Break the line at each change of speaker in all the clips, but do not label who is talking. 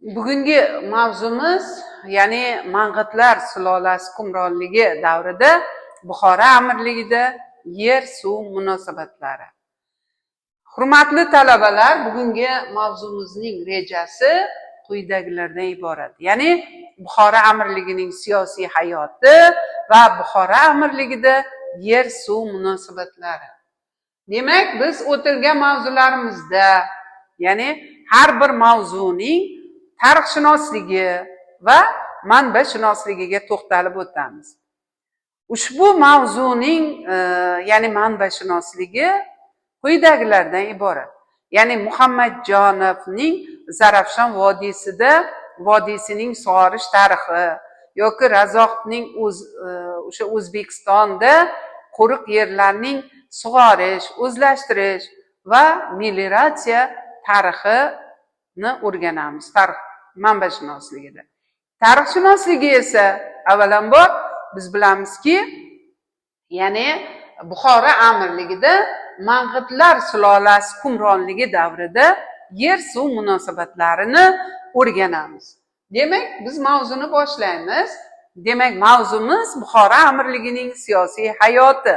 Bugungi mavzumiz, ya'ni Mang'itlar sulolasi hukmronligi davrida Buxoro amirligida yer suv munosabatlari. Hurmatli talabalar, bugungi mavzumizning rejasi quyidagilardan iborat. Ya'ni Buxoro amirligining siyosiy hayoti va Buxoro amirligida yer suv munosabatlari. Demak, biz o'tilgan mavzularimizda, ya'ni har bir mavzuning tarixshunosligi va manbashunosligiga to'xtalib o'tamiz. Ushbu mavzuning ya'ni manbashunosligi quyidagilardan iborat. Ya'ni Muhammadjonovning Zarafshon vodiysining sug'orish tarixi yoki Razoqning o'sha O'zbekistonda qo'riq yerlarning sug'orish, o'zlashtirish va melioratsiya tarixini o'rganamiz tarix manbashunosligida. Tarixshunosligi esa avvalambor biz bilamizki, ya'ni Buxoro amirligida Mang'itlar sulolasi hukmronligi davrida yer suv munosabatlarini o'rganamiz. Demak, biz mavzuni boshlaymiz. Demak, mavzumiz Buxoro amirligining siyosiy hayoti.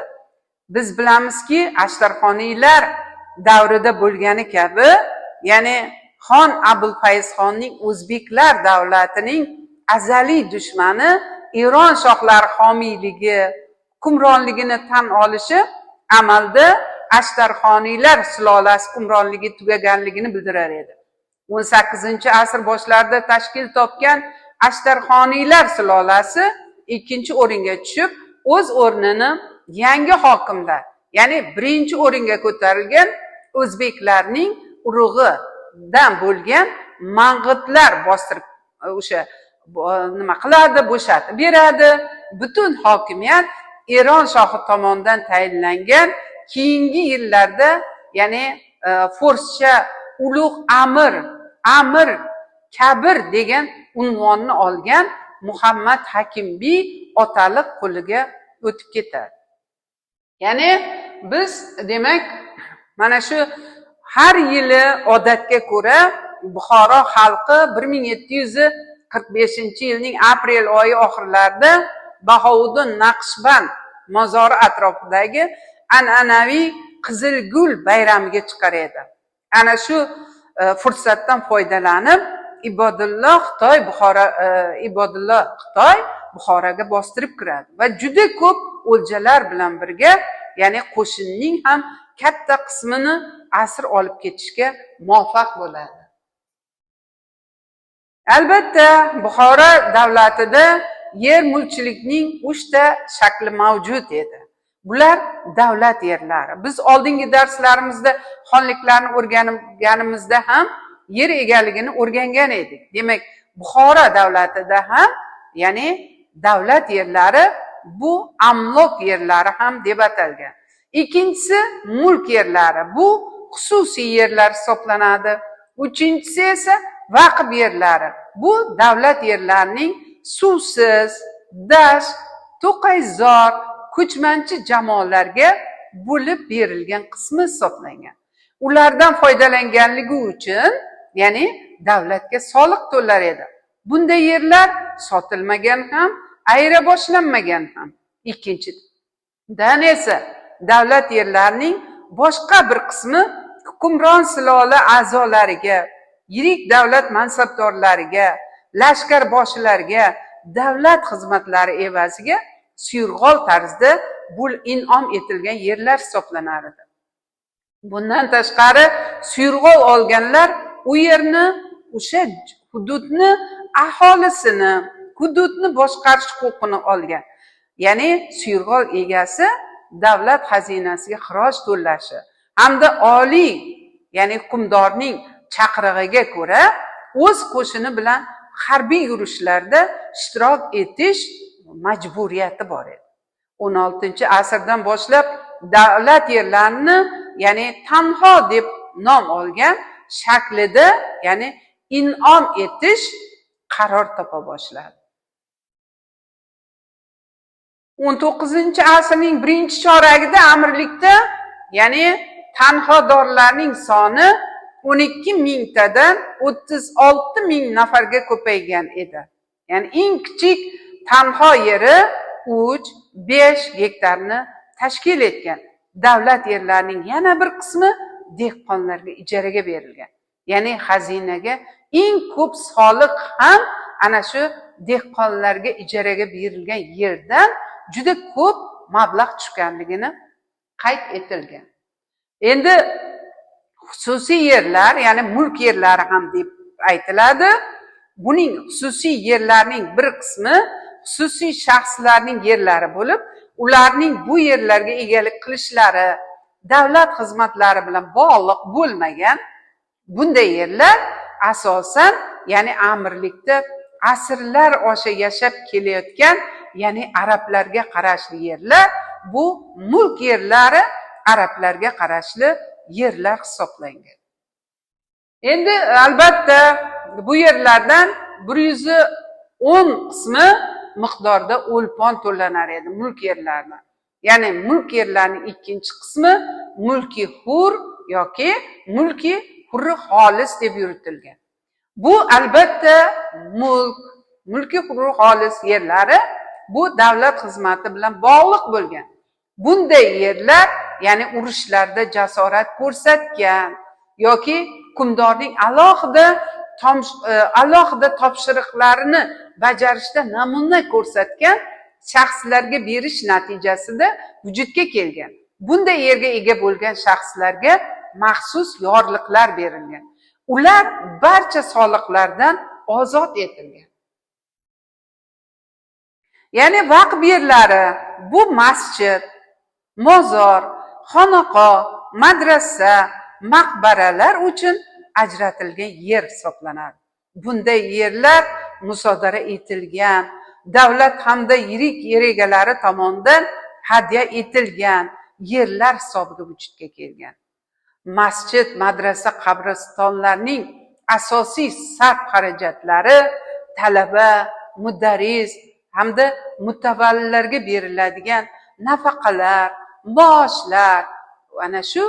Biz bilamizki, Ashtarxoniylar davrida bo'lgani kabi, ya'ni xon Abulfayzxonning o'zbeklar davlatining azaliy dushmani Eron shohlari homiyligi, hukmronligini tan olishi amalda Ashtarxoniylar sulolasi hukmronligi tugaganligini bildirar edi. 18-asr boshlarida tashkil topgan Ashtarxoniylar sulolasi ikkinchi o'ringa tushib, o'z o'rnini yangi hokimlar, ya'ni birinchi o'ringa ko'tarilgan o'zbeklarning urug'idan bo'lgan Mang'itlar bostirib o'sha nima qiladi, bo'shatib beradi. Butun hokimiyat Eron shohi tomonidan tayinlangan keyingi yillarda, ya'ni forscha ulug' amir, amir kabir degan unvonni olgan Muhammad Hakimbiy otaliq qo'liga o'tib ketadi. Ya'ni biz, demak, mana shu har yili odatga ko'ra Buxoro xalqi 1745-yilning aprel oyi oxirlarida Bahouddin Naqshband mozori atrofidagi an'anaviy Qizil gul bayramiga chiqar edi. Ana shu fursatdan foydalanib Ibodullo Xitoy Buxoroga bostirib kiradi va juda ko'p o'ljalar bilan birga, ya'ni qo'shinning ham katta qismini asir olib ketishga muvaffaq bo'ladi. Albatta, Buxoro davlatida yer mulkchilikning uchta shakli mavjud edi. Bular davlat yerlari. Biz oldingi darslarimizda xonliklarni o'rganganimizda ham yer egaligini o'rgangan edik. Demak, Buxoro davlatida ham, ya'ni davlat yerlari bu amlok yerlari ham deb atalgan. Ikkinchisi mulk yerlari. Bu xususiy yerlar hisoblanadi. Uchinchisi esa vaqf yerlari. Bu davlat yerlarining suvsiz, dasht, to'qayzor, ko'chmanchi jamoalarga bo'lib berilgan qismi hisoblangan. Ulardan foydalanganligi uchun, ya'ni davlatga soliq to'lar edi. Bunday yerlar sotilmagan ham, ayira boshlanmagan ham. Ikkinchidan esa davlat yerlarining boshqa bir qismi hukmron sulola a'zolariga, yirik davlat mansabdorlariga, lashkarboshilarga davlat xizmatlari evaziga suyurg'ol tarzda in'om etilgan yerlar hisoblanar edi. Bundan tashqari suyurg'ol olganlar u yerni, o'sha hududni aholisini, hududni boshqarish huquqini olgan. Ya'ni suyurg'ol egasi davlat xazinasiga xiroj to'lashi hamda oliy, ya'ni hukmdorning chaqirig'iga ko'ra o'z qo'shini bilan harbiy yurishlarda ishtirok etish majburiyati bor edi. 16-asrdan boshlab davlat yerlarini, ya'ni tanho deb nom olgan shaklida, ya'ni in'om etish qaror topa boshladi. 19-asrning birinchi choragida amirlikda, ya'ni tanhodorlarning soni 12 mingtadan 36 ming nafarga ko'paygan edi. Ya'ni eng kichik tanho yeri 3-5 gektarni tashkil etgan. Davlat yerlarining yana bir qismi dehqonlarga ijaraga berilgan. Ya'ni xazinaga eng ko'p soliq ham ana shu dehqonlarga ijaraga berilgan yerdan juda ko'p mablag' tushganligini qayd etilgan. Endi xususiy yerlar, ya'ni mulk yerlari ham deb aytiladi. Buning xususiy yerlarning bir qismi xususiy shaxslarning yerlari bo'lib, ularning bu yerlarga egalik qilishlari davlat xizmatlari bilan bog'liq bo'lmagan. Bunday yerlar asosan, ya'ni amirlikda asrlar osha yashab kelayotgan, ya'ni arablarga qarashli yerlar, bu mulk yerlari arablarga qarashli yerlar hisoblangan. Endi albatta bu yerlardan 110 qismi miqdorda o'lpon to'lanar edi mulk yerlaridan. Ya'ni mulk yerlarining ikkinchi qismi mulki hur yoki mulki hurri xolis deb yuritilgan. Bu albatta mulki hurri xolis yerlari bu davlat xizmati bilan bog'liq bo'lgan. Bunday yerlar, ya'ni urushlarda jasorat ko'rsatgan yoki hukmdorning alohida topshiriqlarini bajarishda namuna ko'rsatgan shaxslarga berish natijasida vujudga kelgan. Bunday yerga ega bo'lgan shaxslarga maxsus yorliqlar berilgan. Ular barcha soliqlardan ozod etilgan. Ya'ni vaqf yerlari bu masjid, mozor, xonaqo, madrasa, maqbaralar uchun ajratilgan yer hisoblanadi. Bunday yerlar musodara etilgan, davlat hamda yirik yer egalari tomonidan hadya etilgan yerlar hisobiga vujudga kelgan. Masjid, madrasa, qabristonlarning asosiy sarf xarajatlari talaba, mudarris hamda mutavallilarga beriladigan nafaqalar, maoshlar ana shu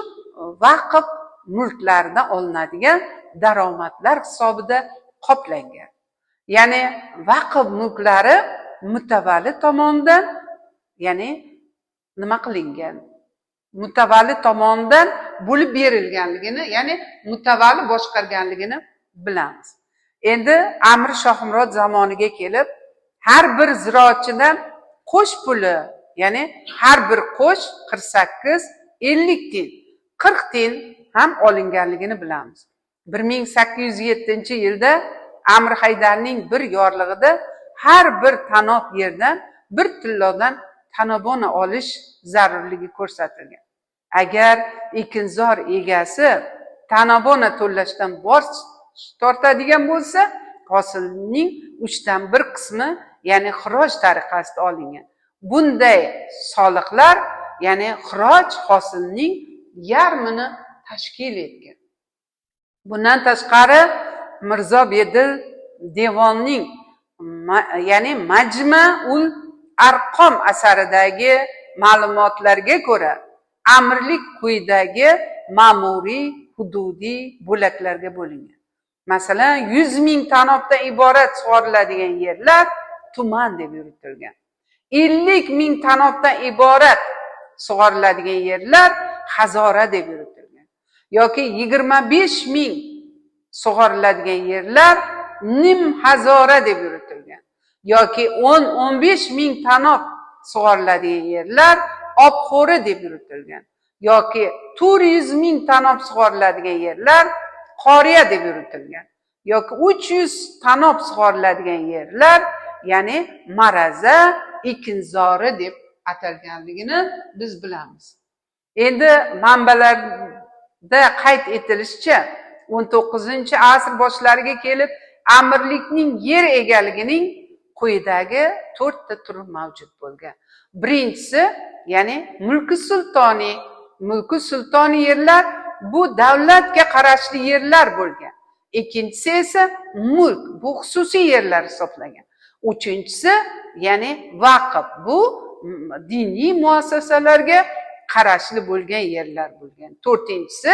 vaqf mulklaridan olinadigan daromadlar hisobida qoplangan. Ya'ni vaqf mulklari mutavalli tomonidan, ya'ni nima qilingan? Mutavalli tomonidan bo'lib berilganligini, ya'ni mutavalli boshqarganligini bilamiz. Endi Amir Shohmurod zamoniga kelib, har bir ziroatchidan qo'sh puli, ya'ni har bir qo'sh 48, 50 tiyin, 40 tiyin ham olinganligini bilamiz. 1807-yilda Amir Haydarning bir yorlig'ida har bir tanob yerdan bir tillodan tanobona olish zarurligi ko'rsatilgan. Agar ekinzor egasi tanobona to'lashdan bosh tortadigan bo'lsa, hosilning 1/3 qismi, ya'ni xiroj tariqasida olingan. Bunday soliqlar, ya'ni xiroj hosilning yarmini tashkil etgan. Bundan tashqari Mirzo Bedil devonning, ya'ni Majmaul Arqom asaridagi ma'lumotlarga ko'ra amirlik quyidagi ma'muriy hududiy bo'laklarga bo'lingan. Masalan, 100 ming tanobdan iborat sug'oriladigan yerlar tuman deb yuritilgan. 50 ming tanobdan iborat sug'oriladigan yerlar hazora deb yuritilgan. Yoki 25 ming sug'oriladigan yerlar nim hazora deb yuritilgan. Yoki 10-15 ming tanob sug'oriladigan yerlar obxo'ri deb yuritilgan. Yoki 400 ming tanob sug'oriladigan yerlar qoriya deb yuritilgan. Yoki 300 tanob sug'oriladigan yerlar, ya'ni maraza ekinzori deb atalganligini biz bilamiz. Endi manbalarda qayd etilishicha 19-asr boshlariga kelib amirlikning yer egaligining quyidagi 4 ta turi mavjud bo'lgan. Birinchisi, ya'ni mulki sultoniy. Mulki sultoniy yerlar bu davlatga qarashli yerlar bo'lgan. Ikkinchisi esa mulk, bu xususiy yerlar hisoblangan. Uchinchisi, ya'ni vaqf, bu diniy muassasalarga qarashli bo'lgan yerlar bo'lgan. To'rtinchisi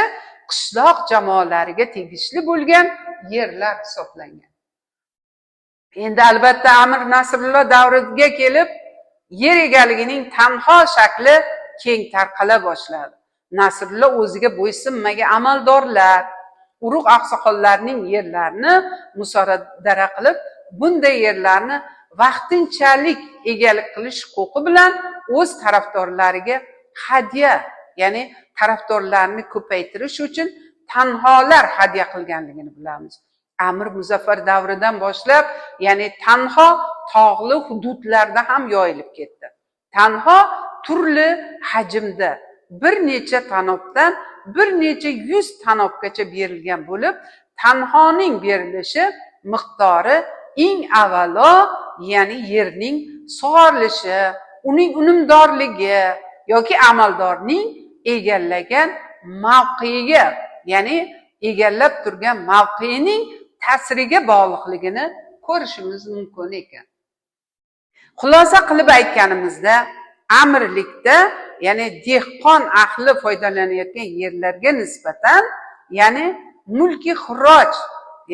qishloq jamoalariga tegishli bo'lgan yerlar hisoblangan. Endi albatta Amir Nasrullo davriga kelib yer egaligining tanho shakli keng tarqala boshladi. Nasrullo o'ziga bo'ysunmagan amaldorlar, urug' oqsoqollarning yerlarini musodara qilib, bunday yerlarni vaqtinchalik egalik qilish huquqi bilan o'z tarafdorlariga hadya, ya'ni tarafdorlarni ko'paytirish uchun tanholar hadya qilganligini bilamiz. Amir Muzaffar davridan boshlab, ya'ni tanho tog'li hududlarda ham yoyilib ketdi. Tanho turli hajmda bir necha tanobdan bir necha yuz tanobgacha berilgan bo'lib, tanhoning berilishi miqdori eng avvalo, ya'ni yerning sug'orilishi, uning unumdorligi yoki amaldorning egallagan mavqeiga, ya'ni egallab turgan mavqeining ta'siriga bog'liqligini ko'rishimiz mumkin ekan. Xulosa qilib aytganimizda, amirlikda, ya'ni dehqon ahli foydalanayotgan yerlarga nisbatan, ya'ni mulki xiroj,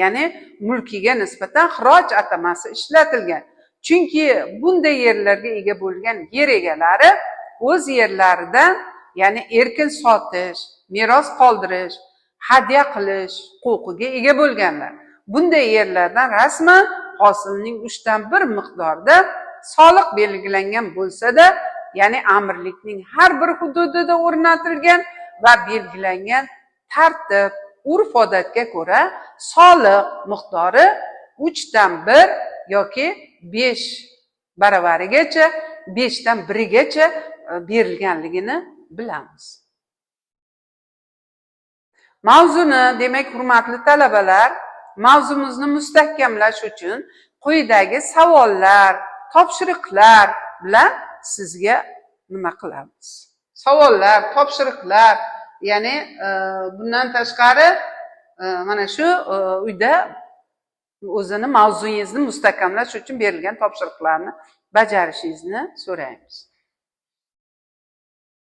ya'ni mulkiga nisbatan xiroj atamasi ishlatilgan. Chunki bunday yerlarga ega bo'lgan yer egalari o'z yerlaridan, ya'ni erkin sotish, meros qoldirish, hadya qilish huquqiga ega bo'lganlar. Bunday yerlardan rasman hosilning 1/3 miqdorida soliq belgilangan bo'lsa-da, ya'ni amirlikning har bir hududida o'rnatilgan va belgilangan tartib, urf-odatga ko'ra soliq miqdori 1/3 yoki 5 baravarigacha, 1/5gacha berilganligini bilamiz. Mavzuni, demak, hurmatli talabalar, mavzumizni mustahkamlash uchun quyidagi savollar, topshiriqlar bilan sizga nima qilamiz? Savollar, topshiriqlar, ya'ni bundan tashqari mana shu uyda o'zini mavzuyingizni mustahkamlash uchun berilgan topshiriqlarni bajarishingizni so'raymiz.